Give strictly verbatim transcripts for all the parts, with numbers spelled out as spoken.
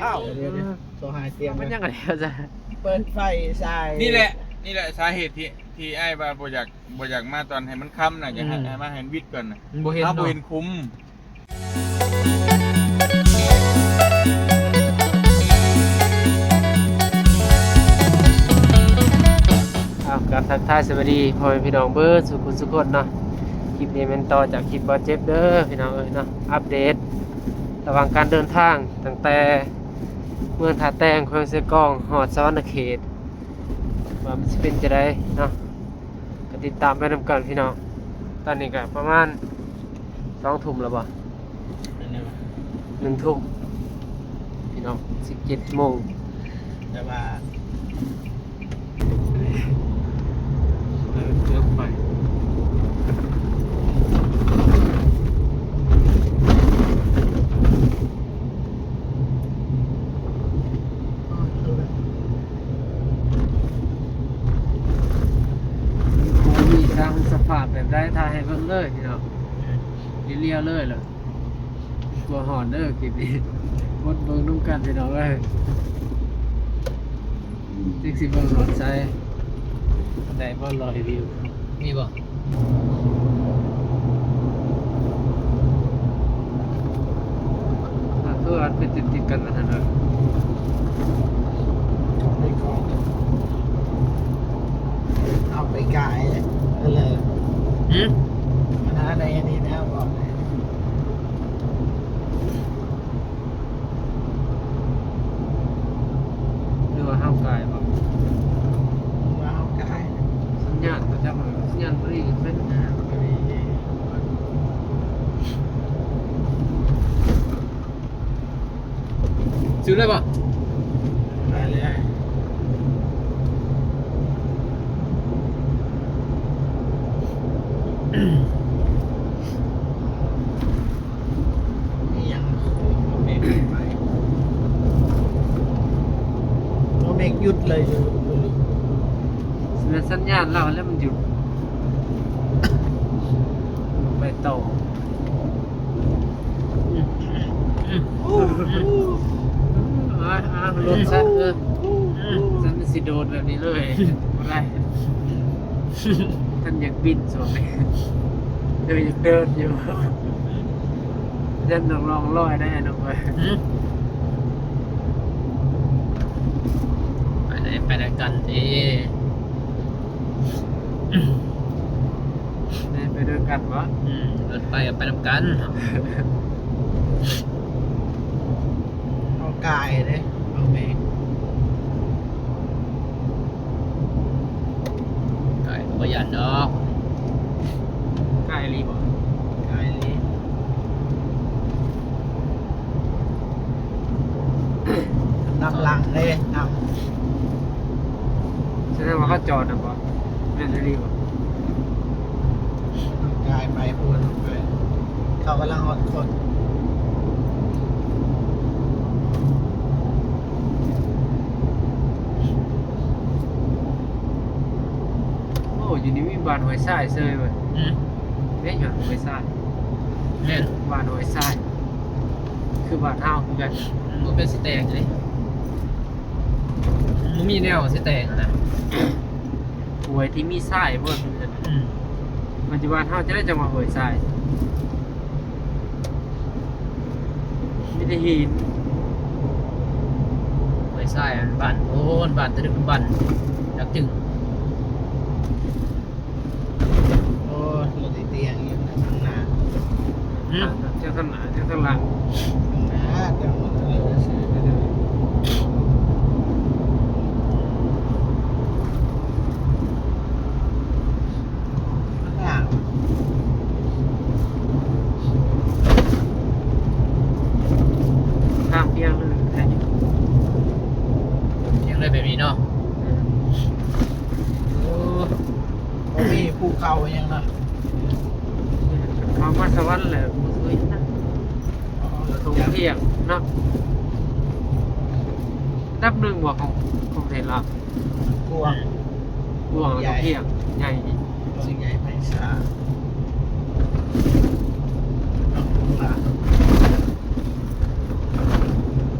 อ้าว เดี๋ยวๆ โทรหาเตียง มันยังไงวะจ๊ะ เปิดไฟใส่ นี่แหละ นี่แหละสาเหตุที่ ที่อ้ายว่าบ่อยาก บ่อยากมาตอนให้มันค่ำน่ะ อยากให้ อืม ให้มาให้มันวิดก่อนน่ะ มันบ่เห็น เฮาบ่ เนาะ เห็นคุ้ม อ้าว กราบทักทายสวัสดีพ่อแม่พี่น้องเบิดสู่ผู้สู่คนเนาะ คลิปนี้แม่นต่อจากคลิปบ่าวเจ็บเด้อพี่น้องเอ้ยเนาะ อัปเดตระหว่างการเดินทางตั้งแต่เมืองท่าแตง แขวงเซกอง ฮอดสะหวันนะเขต ว่ามันสิเป็นจั่งใดเนาะ ก็ติดตามไปนำกันพี่น้อง ตอนนี้ก็ประมาณสองทุ่มแล้วบ่ เป็นไงวะ หนึ่งทุ่ม พี่น้อง สิบเจ็ดโมง แต่ว่า เออ เดี๋ยวไป มีสร้างสภาพแบบใดถ่ายให้เบิ่งเลยพี่น้อง เรียวๆเลยล่ะ กลัวฮ้อนเด้อคลิปนี้ อดเบิ่งนำกันพี่น้องเอ้ย จักสิเบิ่งฮอดไส ได้บ่ร้อยวิว มีบ่ อ่ะ คืออัดเป็นติดๆกันนะฮะ เอาไปขายเลย เออ หืม มันหาได้อันนี้นะ บอกเลย หรือว่าเฮากายบ่ ว่าเฮากาย สัญญาณประจำ สัญญาณบ่ดี สัญญาณบ่ดี ซื้อเลยบ่ ไปเลย นี่ยังโค้งรถเมล์ไป รถเมล์หยุดเลย สัญญาณเราแล้วมันหยุด ไปต่อ อ่ะอ่ะ รถซะ เออ อืม ฉันสิโดดแบบนี้เลย บ่ได้ ท่านอยากบินสวนเลย เดี๋ยวอยากเดินอยู่ ยันต้องลองลอยได้น้องเว้ย หืม ไปไหน ไปไหนกันดี ได้ไปด้วยกันวะ อืม รถไปก็ไปนำกัน เอากายเด้ เอาแม่ กายก็บ่ย่านดอก กายอีหลีบ่ กายอีหลี นำหลังเลย นำ แสดงว่าเขาจอดนะบ่ แม่นอีหลีบ่ กายไปพูดไป เขากำลังฮอดคน โอ้ อยู่นี่มีบ้านห้วยทรายเซยเว้ย อืม เด้ หยังห้วยทราย แม่น บ้านห้วยทราย คือบ้านเฮาคือกัน มันเป็นสิแตกเลย มันมีแนวสิแตกนะ ห้วยที่มีทรายบ่ อืม ปัจจุบันเฮาจะได้จังหวัดห้วยทราย มีแต่หิน ห้วยทรายมันบ้านโพน บ้านตะลึงบ้านจักจึง โอ้ รถอีเตียงอยู่ข้างหน้า อืม เจ้าข้างหน้า เจ้าข้างหลัง ข้างหน้า เจ้าหมดเลย ข้างหลัง ทางเพียงเลย เพียงเลยแบบนี้เนาะ อืม โอ้ บ่มีภูเขาอิหยังเนาะ เขามาสวรรค์แหละ บ่เคยนะ อ๋อ ท่องเที่ยวเนาะ อันดับหนึ่งบ่ของ ของประเทศลาว กวาง กวาง ใหญ่ ท่องเที่ยว ใหญ่ดี กวางใหญ่ไพศาล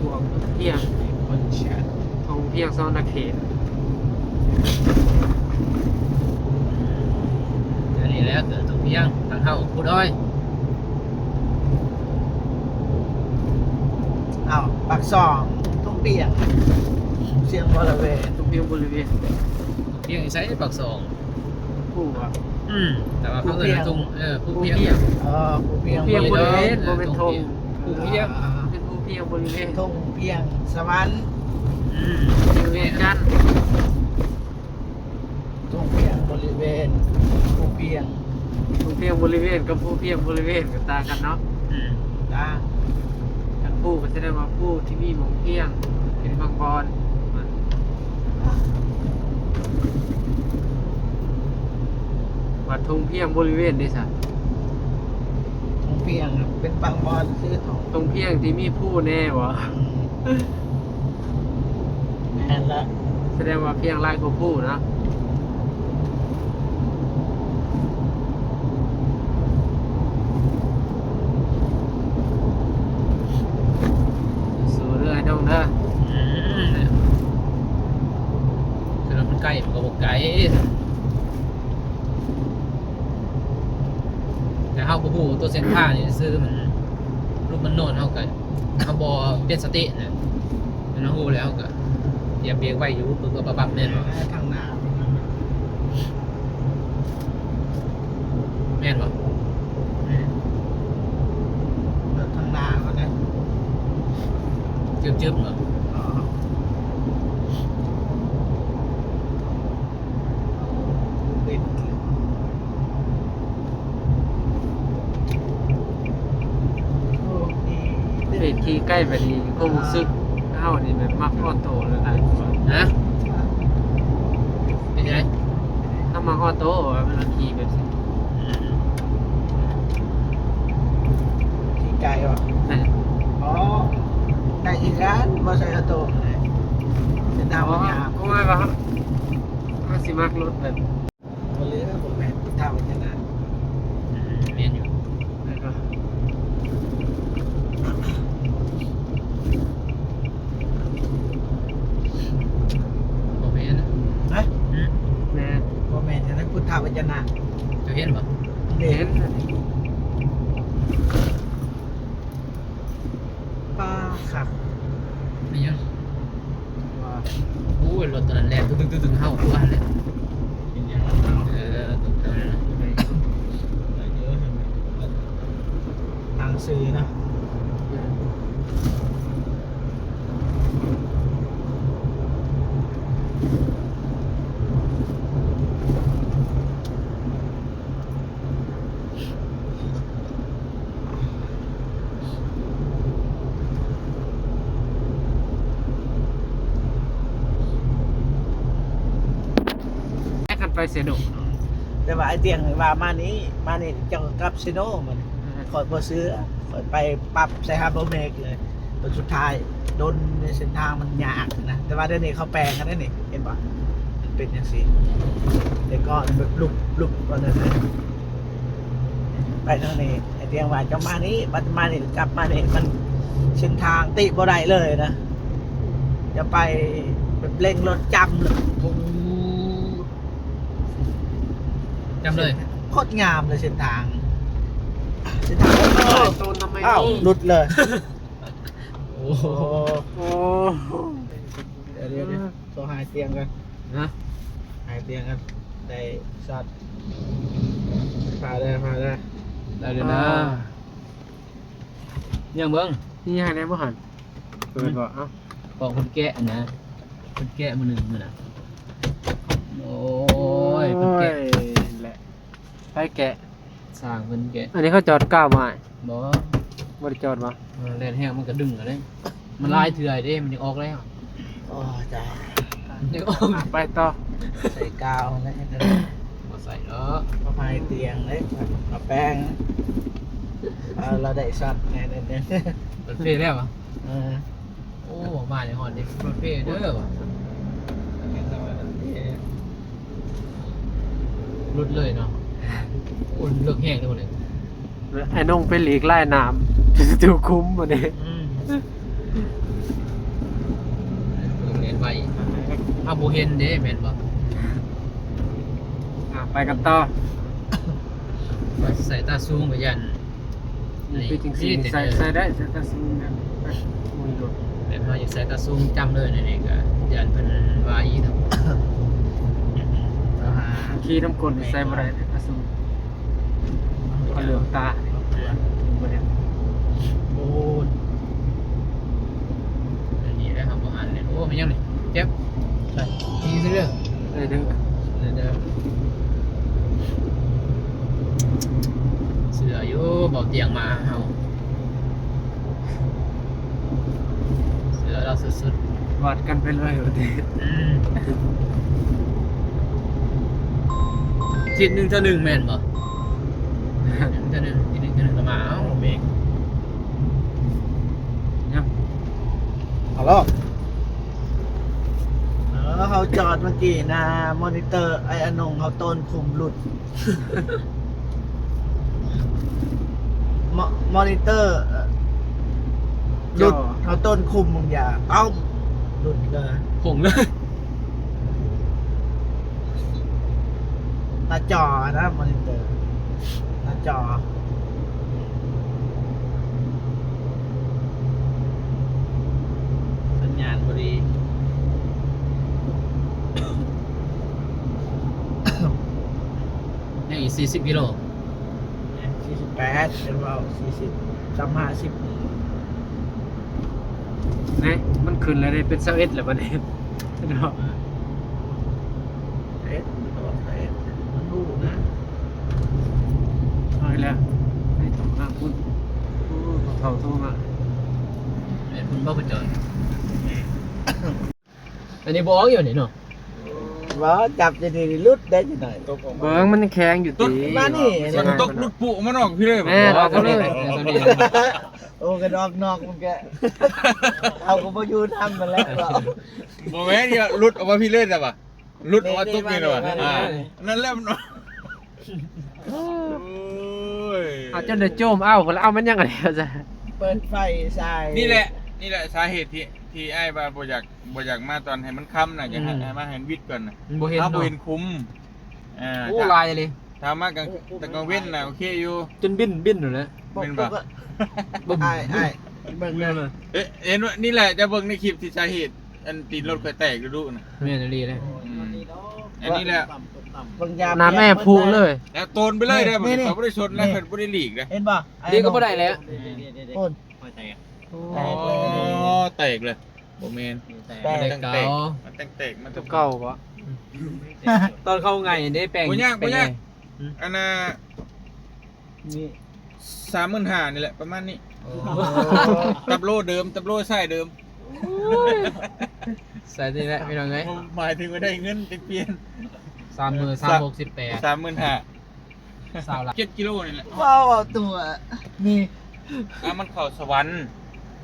กวาง พียง คนเชียง ทงเพียงสะหวันนะเขต อันนี้แหละคือทงเพียง ทางเข้าภูดอย อ้าว ปากซอง ทงเพียง เชียงบริเวณ ทงเพียงบริเวณ เพียงอยู่ไสปากซอง ผู้อะ อืม แต่ว่าเขาเอิ้นว่าทง เออ ภูเพียง ภูเพียง เออ ภูเพียง ภูเพียงบริเวณ บ่แม่นทง ภูเพียง อ่า เป็นภูเพียงบริเวณ ทงเพียงสะหวัน อืม บริเวณจันทน์ ทงเพียงบริเวณ ภูเพียง ทงเพียงบริเวณกับภูเพียงบริเวณก็ต่างกันเนาะ อืม ต่าง คันภูก็แสดงว่าภูที่มีหม่องเพียง เป็นบางบอน ว่าทงเพียงบริเวณเด้ซะ ทงเพียงน่ะเป็นบางบอนซื่อๆ ทงเพียงที่มีภูแน่บ่ อืม แม่นละ แสดงว่าเพียงหลายกว่าภูนะ สู้เด้อไอ้น้องเด้อ อืม คือมันใกล้มันก็บ่ไกล แต่เฮาบ่ฮู้ตัวเส้นทางนี่ซื่อ มันลุกมันโน่น เฮาก็ เฮาบ่เปลี่ยนสตินะ เฮาฮู้แล้วเฮาก็เหยียบเบรกไว้อยู่ ปึ๊บปั๊บปั๊บปั๊บ แม่นบ่ ทางหน้า แม่นบ่ แม่น รถทางหน้ามันนะ จึ๊บๆ เหรอ อ๋อ เป็น เบรกขี่ใกล้ไปนี่ความรู้สึกเฮานี่แบบมักออโต้เลยนะ ฮะ เป็นไง ถ้ามักออโต้อะ เวลาขี่แบบนี้ อืม ขี่ไกลว่ะ นะ อ๋อ ไกลอีกแล้ว บ่ใช่ออโต้เลย เป็นดาว อ๋อ ยาว เพราะว่าเรา เฮาสิมักรถแบบ บ่เหลือ บ่แม่นพุทธวจนะ อืม แม่นอยู่ แล้วก็ บ่แม่นนะ ฮะ อืม แม่น บ่แม่นอันนั้นพุทธวจนะ เจ้าเห็นบ่ เห็น ป้าคัก ไม่ยัง ว่า โอ้ย รถตัวนั้นแล่นตึ้งๆๆๆ เฮาตัวนั้นแหละ เป็นยัง เออ ตัวนั้นน่ะ หนังสือนะ แยกกันไปเซโน แต่ว่าไอ้เตียงว่ามานี่ มานี่เจ้าก็กลับเซโนมัน เออ ข้อยบ่เชื่อ ข้อยไปปั๊บใส่ฮาร์เบอร์เมกเลย ผลสุดท้ายโดนในเส้นทางมันยากนะ แต่ว่าเดี๋ยวนี้เขาแปลงกันแล้วนี่ เห็นปะ มันเป็นจังซี่ แต่ก่อนแบบลุกๆ ว่าซั่นนะ ไปทางนี้ ไอ้เตียงว่าจะมานี่ บัดมานี่ กลับมานี่ มันเส้นทางติบ่ได้เลยนะ จะไปแบบเร่งรถจำเลย โอ้ จำเลย โคตรงามเลยเส้นทาง เส้นทาง เออ ต้นทำไม อ้าว นี่ หลุดเลย โอ้โห โอ้ เดี๋ยว เดี๋ยว เดี๋ยว โทรหาเตียงกัน นะ หาเตียงกัน ได้สัตว์ พาได้ พาได้ ได้เลยนะ อ่า ยังเบิ่ง นี่ให้แน่บ่หัน เปิดบ่ เอ้า ของคนแกะนะ คนแกะมื้อหนึ่งมื้อน่ะ โอ้ย คนแกะ โอ้ย แหละ ไผแกะ สร้างเพิ่นแกะ อันนี้เขาจอดกาวมา บ่ บ่ได้จอดวะ เออ แล่นแฮงมันก็ดึงเอาเด้ มันหลายเทื่อเด้ มันยังออกแล้ว โอ้ จ้า ยังออก อ่ะ ไปต่อ ใส่กาวนะ บ่ใส่ดอก มาพายเตียงเลย มาแปรง เอา เราได้สัตว์แน่ๆ เปิดเพลงแล้วเหรอ เออ โอ้ มาในฮอดนี่รถเพ่เด้อว่ะ หลุดเลยเนาะ โอ้ เลิกแห้งเลยหมดเลย ไอ้น้องไปหลีกไล่น้ำ ถูกคุ้มมาเนี่ย อืม บ่เห็นเด้แม่นบ่ อ่ะ ไปกันต่อ ว่าใส่ตาสูงก็ย่าน นี่คือจังซี่ นี่ ใส่ แต่ ใส่ได้ ใส่ตาสูงนะ โอ้ย แบบว่าอยากใส่ตาสูงจำเลยนี่ก็ย่านเพิ่นว่าอีกเนาะ ขี่น้ำกลนใส่บ่ได้ตาสูง เขาเหลืองตา โอ้ย อันนี้นะครับ บ่หันเลย โอ้ มันยังนี่ เจ็บ ใช่ นี่เสื้อ เออเด้อ เด้อ เสื้ออยู่ เบาเตียงมา เฮา เสื้อเราสุดๆ วัดกันไปเลยวันนี้ อืม ทิศหนึ่งเท่าหนึ่งแม่นบ่ เท่าหนึ่ง ทิศหนึ่งเท่าหนึ่งก็มา เอ้า เบรก ยัง ฮัลโหล เออ เขาจอดเมื่อกี้นะ มอนิเตอร์ ไอ้อนงเขาต้นคุมหลุด มอ มอนิเตอร์ เอ่อ หลุด จอ เขาต้นคุมมึงอย่า เอ้า หลุดเลย ผงเลย หน้าจอนะ มอนิเตอร์ หน้าจอ สัญญาณพอดี ยังอีกสี่สิบกิโล สี่สิบแปด หรือว่าสี่สิบ สามห้าสิบ นี่มันขึ้นแล้วนี่เป็นซาวเอ็ดแล้วบัดนี้เนาะ เอ๊ะ มันออกไป มันรู้นะ เอาอีกแล้ว ไม่ต้องห้ามพูด โอ้ เขาโทรมา ไอ้คุณบ่ไปจอด อันนี้บ่ออกอยู่นี่เนาะ ว่าจับจะดีหลุดได้จังหน่อย เบิ่งมันแข็งอยู่ติ มานี่ ยังไง ตกหลุดปุ๊มันออกพี่เลย แม่นออกมาเลย โอ้กระดอกนอกมันก็ เอาก็บ่อยู่ทำมันแล้ว บ่แม่นเนี่ยหลุดออกมาพี่เลยแต่ว่าหลุดออกมาตกนี่เลยว่ะ นี่ อ่านั่นแหละมัน โอ้ย เอาจนได้โจมเอาคนละเอามันยังไงจ้ะ เปิดไฟใส่ นี่แหละ นี่แหละสาเหตุที่ที่ไอ้ายว่าบ่อยากบ่อยากมาตอนให้มันค่ำนะอยากให้ อืม ให้มาเห็นวิทย์ก่อนนะ บ่เห็น ถ้าบ่ เนาะ เห็นคุ้มอ่า โอ้ ถ้า ลายเลย ถ้ามากลางแต่กลางเว้นนะโอเคอยู่ จนบินบินอยู่แล้ว ปก เป็น ป ปะ กไอ้ไอ้เบิ่ง แม่น นะ บ่ เอ๊ะเห็นว่านี่แหละจะเบิ่งในคลิปที่สาเหตุ อันตีนรถเคยแตกดูดูนะ แม่นอีหลีเลย อืมอันนี้แหละ บาง แล้ว ยาม น้ำแม่ผูเลย แล้วโตนไปเลยได้ นี่ มัน นี่ เขาไม่ได้ชนนะ นี่ เพิ่นไม่ได้หลีกนะ เห็นป่ะ นี่ก็บ่ได้แล้ว โอ้ย อ๋อแตกเลย แตกเลย โอ้แม่น แตก มันตั้งแตกมันตั้งแตกมัน ตั ตั้ ว ง เก่าปะ ตอนเข้าไงได้แปลง บ่ยาก แปลง บ่ยาก ไง อันน่ะ นี่ สามหมื่นห้านี่แหละประมาณนี้ โอ้ ตับโลเดิมตับโลไส้เดิม ใส่นี่แหละพี่น้องเอ้ย หมายถึงว่าได้เงินไปเปลี่ยน สามหมื่นสามหกสิบแปด สามหมื่นห้า สาวละ เจ็ดกิโลนี่แหละ ว้าวตัวนี่ อ่ะมันเข้าสวรรค์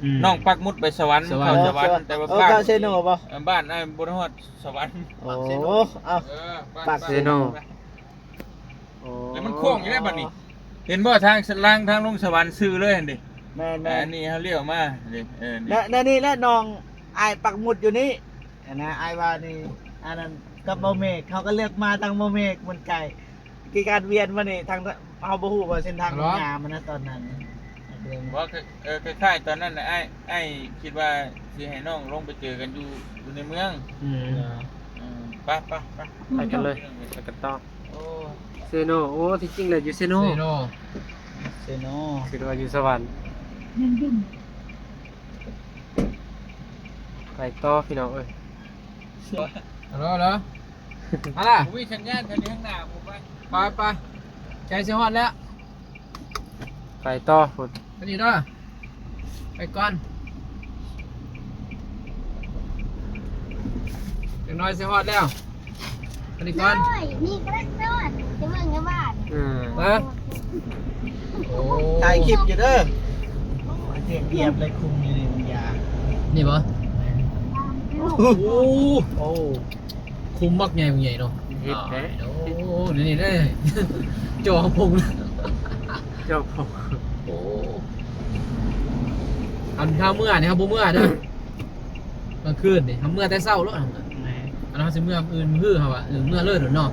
อืม น้องปักหมุดไปสวรรค์ สวรรค์ เข้าสวรรค์แต่ว่า เออ บ้าน เข้าเซโนป่ะ เออบ้านไอ้ายบนฮอดสวรรค์ โอ้เอา เออไป ปัก ไป เซโน ไป โอ้ แล้วมันโค้งอยู่ได้บัดนี้ เห็นบ่ทางล่างทางลงสวรรค์ซื่อเลยหั่นดิ แม่น แต่ แม่น อันนี้เขาเลี้ยวมาเด้เออนี่ และและนี่และน้องไอ้ายปักหมุดอยู่นี่อันนะไอ้ายว่านี่อันนั้นกับบ่าวเมฆเขาก็เลือกมาทางบ่าวเมฆมันไกล คือการเวียนมานี่ทางเฮาบ่ฮู้ว่าเส้นทางมันงามมันนะตอนนั้น ว่าเออคล้ายๆตอนนั้นน่ะไอ้ไอ้คิดว่าสิให้น้องลงไปเจอกันอยู่อยู่ในเมือง อืม อืมไปไปไป ไปกันเลย ไปกันต่อ โอ้ เซโน โอ้ ที่จริงเลยอยู่เซโน เซโน เซโน คือว่าอยู่สวรรค์ ไปต่อพี่น้องเอ้ย ฮัลโหลฮัลโหลมาล่ะ ผมมีสัญญาณแถวนี้ข้างหน้าผมไป ไปไปใกล้สิฮอดแล้ว ไปต่อพุ้น ไปนี่เด้อไปก่อนอย่างน้อยสิฮอดแล้วไปนี่ก่อน น้อยนี่ก็ได้นอนจะเมืองจะบ้าน อืม มาโอ้ ถ่ายคลิปอยู่เด้อเตรียมเตรียมเลยคุมอยู่ในยา นี่บ่ โอ้ คุมบักใหญ่บักใหญ่เนาะ เฮ็ดแท้ โอ้นี่นี่ได้จอผม เจ้าของ โอ้อันข้าวเมื่อนี่ครับบ่เมื่อเด้อกลางคืนนี่ทำเมื่อแต่เช้าแล้ว แหม อั เฮาสิเมือมื้ออื่นมื้อฮือเฮาอะ เออ เมือเลยโลดเนาะ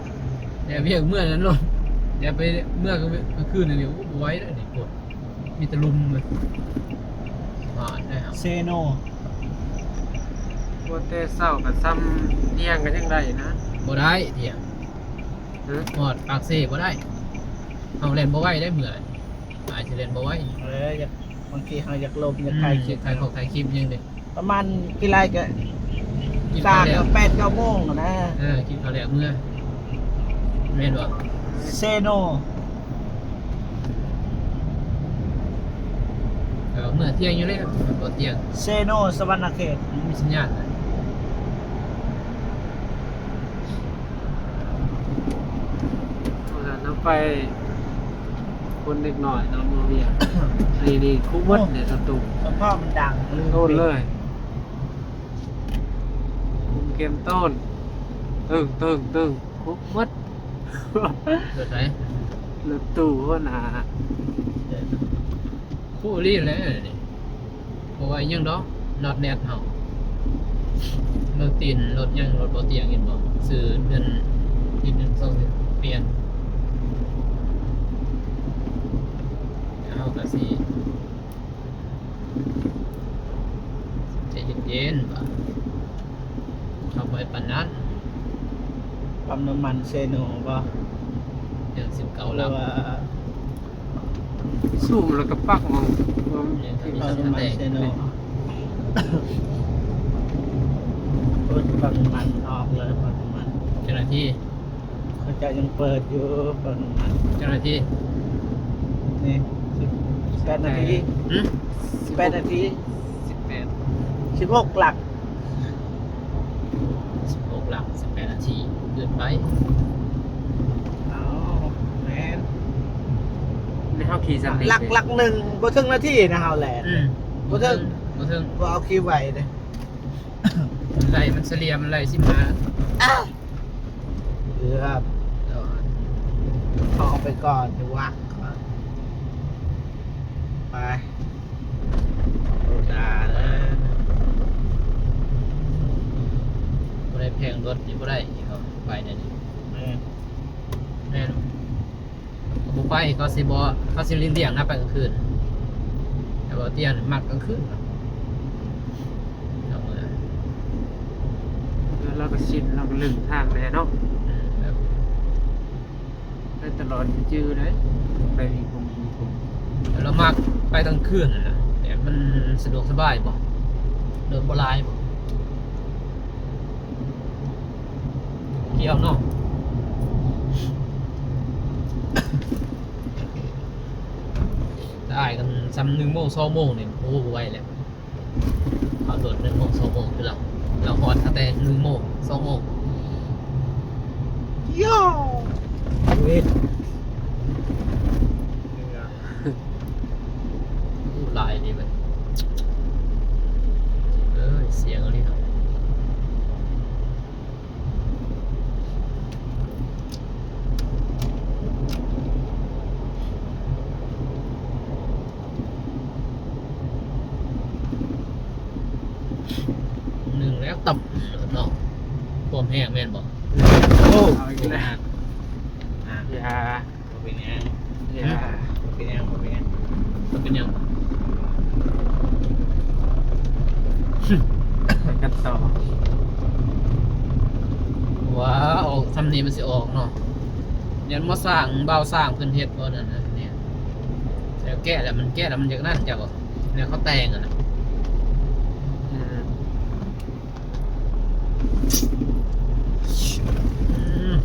แต่เวียกเมือนั้นโลด เดี๋ยวไปเมือกลางคืนนี่ โอ้ บ่ไหวแล้วนี่ ปวด มีแต่ลมเลย อ่า ได้ครับ เซโน ว่าแต่เช้ากับซ้ำเที่ยงก็ยังได้นะ บ่ได้เที่ยง ฮะ ฮอดปากเซบ่ได้ เฮาแล่นบ่ไหวได้เมือ อาจจะแล่นบ่ไหว เอออยากบางทีเฮาอยากลมอยากถ่ายคลิป ถ่ายของถ่ายคลิปยังเด้ ประมาณกี่ไร่ก็ กิน สา ข้าว ม แล้ว แปดเก้าโมงนะ เออ กินข้าวแล้วเมือ แม่นบ่ เซโน เออ เมือเที่ยงอยู่เลย บ่เที่ยง เซโนสวรรณเขต มันมีสัญญาณนะ เอาล่ะน้ำไป คนเล็กน้อยเนาะเมืองเวียง นี่นี่คุกมดเนี่ยประตู สภาพมันดัง โต้นเลยคุมเกมต้น ตึงตึงตึงคุกมด เกิดไหน รถตู้หัวหน้า คู่รีบแล้วนี่ เพราะว่ายังดอก not net เฮา รถตีน รถยัง รถบ่เตียงเห็นบ่ ซื้อเดือน อีกหนึ่งสองเดือน เปลี่ยน เอากะสิ ใจเย็นๆบ่ เข้าไปปานนั้น ปั๊มน้ำมันเซโนบ่ เดือนสิบเก้า หรื แล้ อ ว ว่า ซุ่มแล้วก็ปักหมองหมอง เนี่ย ที่ ปั๊มน้ำมันเซโนรถปั๊มน้ำมันออกเลยปั๊มน้ำมัน เจ้าหน้าที่ เขาจะยังเปิดอยู่ปั๊มน้ำมัน เจ้าหน้าที่ นี่สิบแปดนาที หืม สิบแปดนาที สิบแปด สิบหกหลัก สิบหกหลัก สิบแปดนาที เกินไป อ๋อแมน ในห้องขี่สาม หลักหลักหนึ่งบ่ถึงนาทีนะเฮาแหละ อืม บ่ถึง บ่ถึง บ่เอาคิวไหวเลย มันไล่มันเฉลี่ยมันไล่สิบห้า เกือบ เดี๋ยว ออกไปก่อนจะวักก่อนไปโอดาแล้ว บ่ได้แพงรถนี่บ่ได้นี่เขาไปเนี่ยนี่ เออ แม่นบ่ไปเขาสิบ่เขาสิเลี่ยงนะไปกลางคืน แต่ว่าเตี้ยนมักกลางคืนเนาะเอาเมือ แล้วเราก็ชินเราก็ลืมทางแน่เนาะ อืมแบบ ได้ตลอดจื้อเลยไปอีกผมอีกผม แล้วมักไปกลางคืนน่ะนะแต่มันสะดวกสบายบ่รถบ่หลายบ่เกี่ยวเนาะ ได้กันซ้ำหนึ่งโมงสองโมงเนี่ยโอ้ไวแล้ว เอาโดดหนึ่งโมงสองโมงคือเราเราฮอดตั้งแต่หนึ่งโมงสองโมง โย่เวท อู้หลายดีเว้ยเอ้ยเสียงอะไรเนาะ หนึ่งแล้วต่ำเนาะความแห้งแม่นบ่ โอ้ เอาอีกแล้ว อ่ะ อย่า บ่เป็นหยัง อย่า บ่เป็นหยังบ่เป็นหยังบ่เป็นหยัง ไปกันต่อ ว้าวซ้ำนี้มันสิออกเนาะเดี๋ยวมาสร้างบ่าวสร้างเพิ่นเฮ็ดบ่นั่นนะเนี่ยแล้วแกะแล้วมันแกะแล้วมันอย่างนั้นจ้ะบ่เนี่ยเขาแต่งอ่ะนะ อืม อืม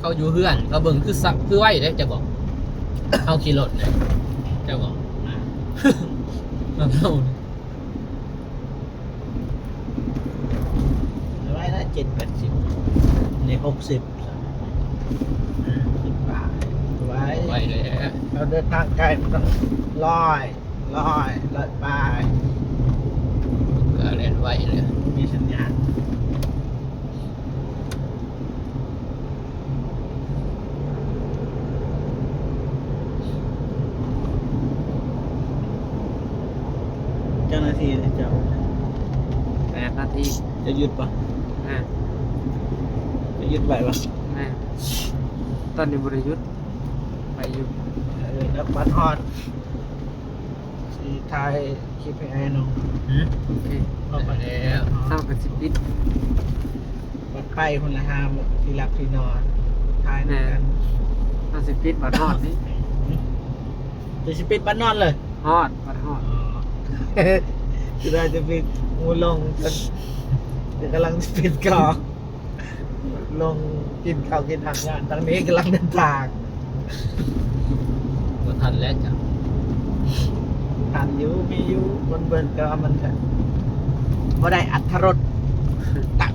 เขาอยู่เฮือนเขาเบิ่งคือสักคือไวเด้เจ้าบอกเขาขี่รถเนี่ยเจ้าบอกอ่าเอา ไว้ละเจ็ดแปดสิบในหกสิบ อืม สิบบาทไว้ ไวเลยฮะ เอ เดินทางไกลมันต้องร้อย ร้อย ร้อยปลาย ก็เล่นไหวเลย มีสัญญาณ เจ้าหน้าที่เนี่ยเจ้า แปดนาที จะหยุดปะ อ่า จะหยุดไหวปะ อ่าตอนนี้บริยุทธ์ไปอยู่ เออแล้วบัดฮอดสีไทยคลิปให้ไอ้น้อง อืมโอเค เอาบัด แล้วเท่ากันสิบลิตร บัดไปคนละห้ามที่หลับที่นอนท้ายนำกัน เอาสิบลิตรบัดฮอดนี่ จะสิปิดบัดนอนเลย ฮอดบัดฮอด อ๋อคือได้จะปิดงูลงกันเดี๋ยวกำลังจะปิดกล่องลงกินข้าวกินอาหารทางนี้กำลังเดินทาง บ่ทันแล้วจ้ะ ทันอยู่มีอยู่คนเบิ่งก็ว่ามันก็บ่ได้อรรถรสตัก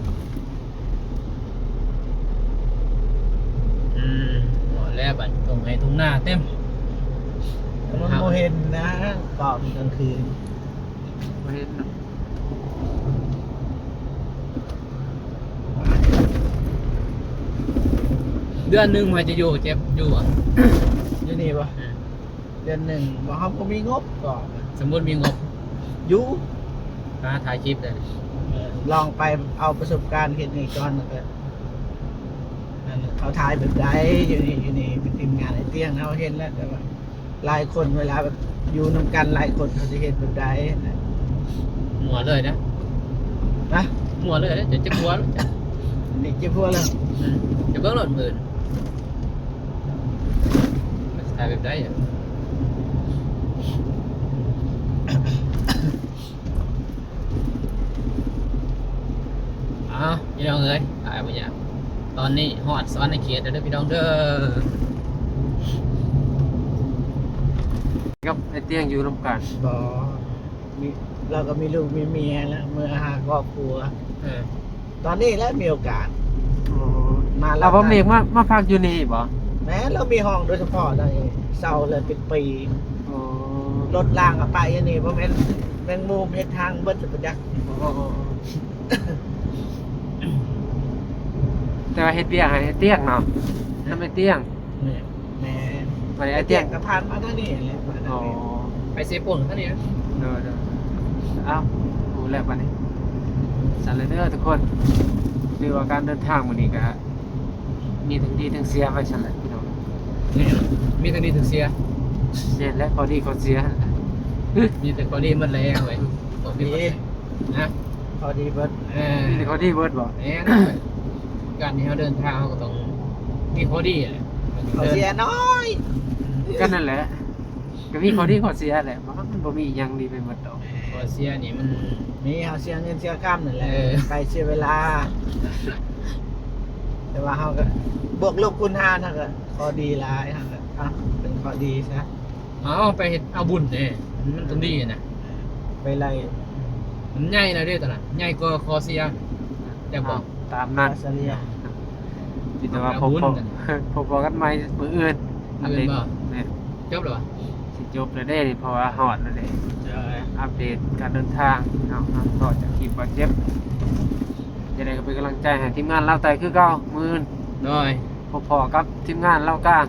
อืมหมดแล้วบัดตรงไห้ตรงหน้าเต็ม มันบ่เห็นนะกล่องกลางคืน บ่เห็นเนาะเดือนหนึ่งมันจะอยู่เจ็บอยู่อ่ะ อยู่นี่ปะ อืม เดือนหนึ่งบอกเขาบ่มีงบก่อน สมมุติมีงบ อยู่ หาถ่ายคลิปเลย เออลองไปเอาประสบการณ์เห็นนี่ก่อนแล้วก็นั่นน่ะเขาถ่ายแบบใดอยู่นี่อยู่นี่เป็นทีมงานไอ้เตี้ยงเขาเห็นแล้วแต่ว่าหลายคนเวลาแบบอยู่นำกันหลายคนเขาจะเห็นแบบใดนะ มั่วเลยนะ นะ มั่วเลยนะจะจะกลัวแล้วจ้ะ นี่เจ็บพวกแล้ว อืมจะเบิ่งรถมือมันถ่ายแบบใดอ่ะ อ้าวพี่น้องเอ้ยถ่ายบ่ยากตอนนี้ฮอดสวรรค์เขตแล้วเด้อพี่น้องเด้อ กับไอ้เตี้ยงอยู่ร่วมกัน บอมีเราก็มีลูกมีเมียแล้วเมื่อหาครอบครัว เออ ตอนนี้แล้วมีโอกาส อ๋อ มา เราบ่มีมามาพักอยู่นี่บ่ แม้เรามีห้องโดยเฉพาะเลยเช่าเลยเป็นปี อ๋อ รถล่างก็ไปอันนี้เพราะแม่นแมงมุมเฮ็ดทางเบิดจะประจักษ์ อ๋ออ๋ออ๋อแต่ว่าเฮ็ดเวียกให้ไอ้เตี้ยงเนาะนั่นเป็นเตี้ยง แม่แม่ ไปไอ้เตี้ยง ก็ผ่านมาทางนี้แหละ อ๋อ ไปเซโป่นทางนี้นะ เด้อเด้อเอ้ารู้แล้วบัดนี้สั่นเลยเด้อทุกคนเรียกว่าการเดินทางมื้อนี้ก็มีทั้งดีทั้งเสียไปสั่นแหละพี่น้อง นี่มีทางนี้ถึงเสีย เสียแล้วข้อดีข้อเสีย มีแต่ข้อดีหมดแล้วเว้ยข้อดีนะข้อดีเบิด เออมีแต่ข้อดีเบิดบ่ เนี่ยการที่เราเดินทางเราก็ต้องมีข้อดีแหละข้อเสียน้อย ก็นั่นแหละ ก็มีข้อดีข้อเสียแหละ มันบ่มีอีหยังดีไปหมดดอก ข้อเสียนี่มันมีเฮาเสียเงินเสียคำนั่นแหละ เออ ไปเสียเวลา แต่ว่าเฮาก็บวกลบคูณหารเฮาก็ข้อดีหลายเฮาก็อ่ะเป็นข้อดีซะ เอาไปเฮ็ดเอาบุญเด้มันต้องดีนะ ไปไล่ มันใหญ่แล้วเด้ตอนนั้นใหญ่กว่าข้อเสีย แต่บอก ตามนั้นเสีย มีแต่ว่าพบพบกันใหม่มื้ออื่นอัปเดตแม่น จบแล้ววะ สิจบแล้วเด้เพราะว่าฮอดแล้วเด้ เจอ อัปเดตการเดินทางเนาะก็จากคลิปบาดเจ็บจะได้ก็เป็นกำลังใจให้ทีมงานลาวใต้คือเก่ามื้ออื่น โดย พบพอกับทีมงานลาวกลาง